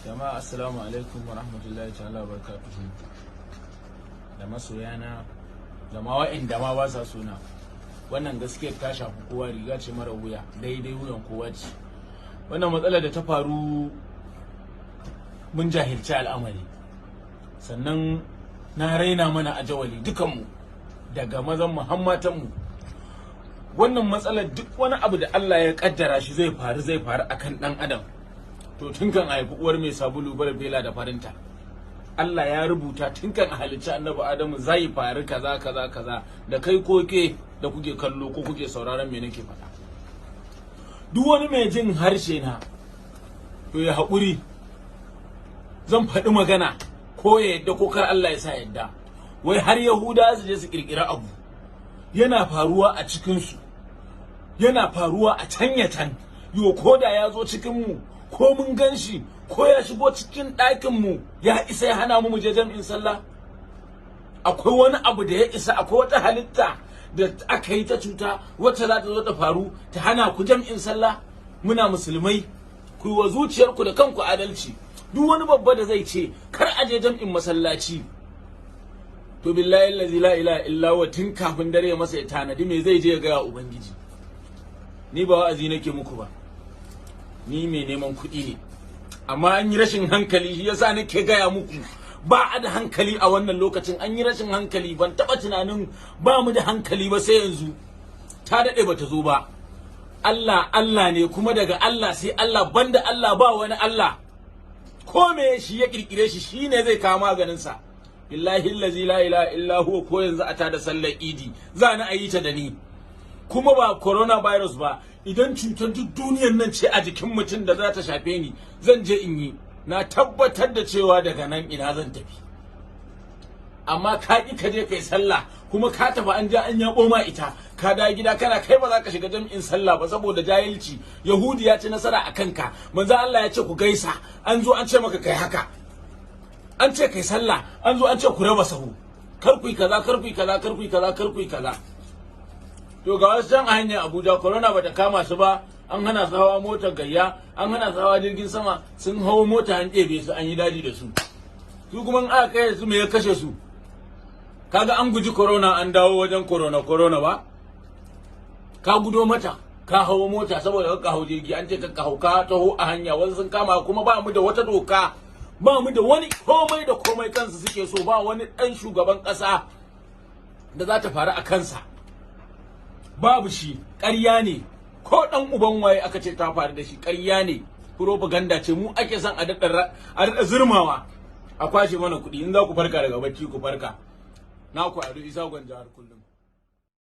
Jama'a, assalamu alaikum wa rahmatullahi ta'ala wa barakatuhu. Da masoyana da ma wa'inda ma ba sa sona. Wannan gaskiyar ta shafi kowa, riga ce mara wuya, daidai wuyan kowa ce. Wannan matsalar da ta faru, mun jahilci al'amari. Sannan na raina mana a jawali dukanmu, daga mazan mu har matanmu. Wannan matsalar, duk wani abu da Allah ya kaddara shi zai faru, zai faru akan dan adam. To tun kan haifi uwar mai sabulu bara bela da farinta, Allah ya rubuta tun kan a halicci Annabi Adamu zai faru kaza kaza kaza. Da kai ko ke da kuke kallo ko kuke sauraron me nake faɗa, duk wani mai jin harshe na, to ya haƙuri, zan faɗi magana, ko ya yadda ko kar Allah ya sa yadda. Wai har Yahuda su je su kirkira abu yana faruwa a cikinsu, yana faruwa a can ya can. Yo, ko da ya zo cikinmu, ko mun gan shi, ko ya shigo cikin ɗakinmu, ya isa ya hana mu je jam'in sallah? Akwai wani abu da ya isa, akwai wata halitta da aka yi ta cuta wacce za ta zo ta faru ta hana ku jam'in sallah? Muna musulmai, ku yi wa zuciyarku da kanku adalci. Duk wani babba da zai ce kar a je jam'in masallaci, to billahi allazi la ilaha illa huwa, tun kafin dare masa ya tanadi me zai je ya ga Ubangiji. Ni ba wa'azi nake muku ba, ni mai neman kuɗi ne, amma an yi rashin hankali, shi yasa nake gaya muku ba a da hankali a wannan lokacin. An yi rashin hankali. Ban taɓa tunanin ba mu da hankali ba sai yanzu. Ta daɗe bata zo ba. Allah Allah ne, kuma daga Allah sai Allah, banda Allah ba wani Allah. Ko me shi ya kirkire shi, shine zai kawo maganin sa. Billahi allazi la ilaha illa huwa, ko yanzu a tada sallar Idi, za ni a yi ta da ni. Kuma ba coronavirus ba, idan cutar duk duniyar nan ce a jikin mutum da za ta shafe ni, zan je in yi. Na tabbatar da cewa daga nan ina zan tafi. Amma ka ƙi ka je kai sallah, kuma ka tafi an ja an yabo ma ita, ka da gida kana kai ba za ka shiga jam'in sallah ba saboda jahilci. Yahudi ya ci nasara a kanka. Manzo Allah ya ce ku gaisa, an zo an ce maka kai haka. An ce kai sallah, an zo an ce ku raba sahu, kar ku yi kaza, kar ku yi kaza, kar ku yi kaza, kar ku yi kaza. To ga wasu can a hanyar Abuja, corona bata kama su ba, an hana su hawa motar gayya, an hana su hawa jirgin sama, sun hawo mota an ɗebe su, an yi daji da su. Su kuma in aka kai su, me ya kashe su? Kaga an guji corona, an dawo wajen corona. Corona ba ka gudo mata, ka hawo mota saboda ka hau jirgi, an ce ka hau, ka taho a hanya wasu sun kama. Kuma ba mu da wata doka, ba mu da wani komai da komai, kansu suke so. Ba wani ɗan shugaban ƙasa da za ta faru a kansa, babu shi, ƙarya ne. Ko ɗan uban waye aka ce ta faru da shi, ƙarya ne, propaganda ce. Mu ake son a daɗa zurmawa, a kwashe mana kuɗi. In za ku farka daga bacci, ku farka. Na ku Ado Isa Gwanja har kullum.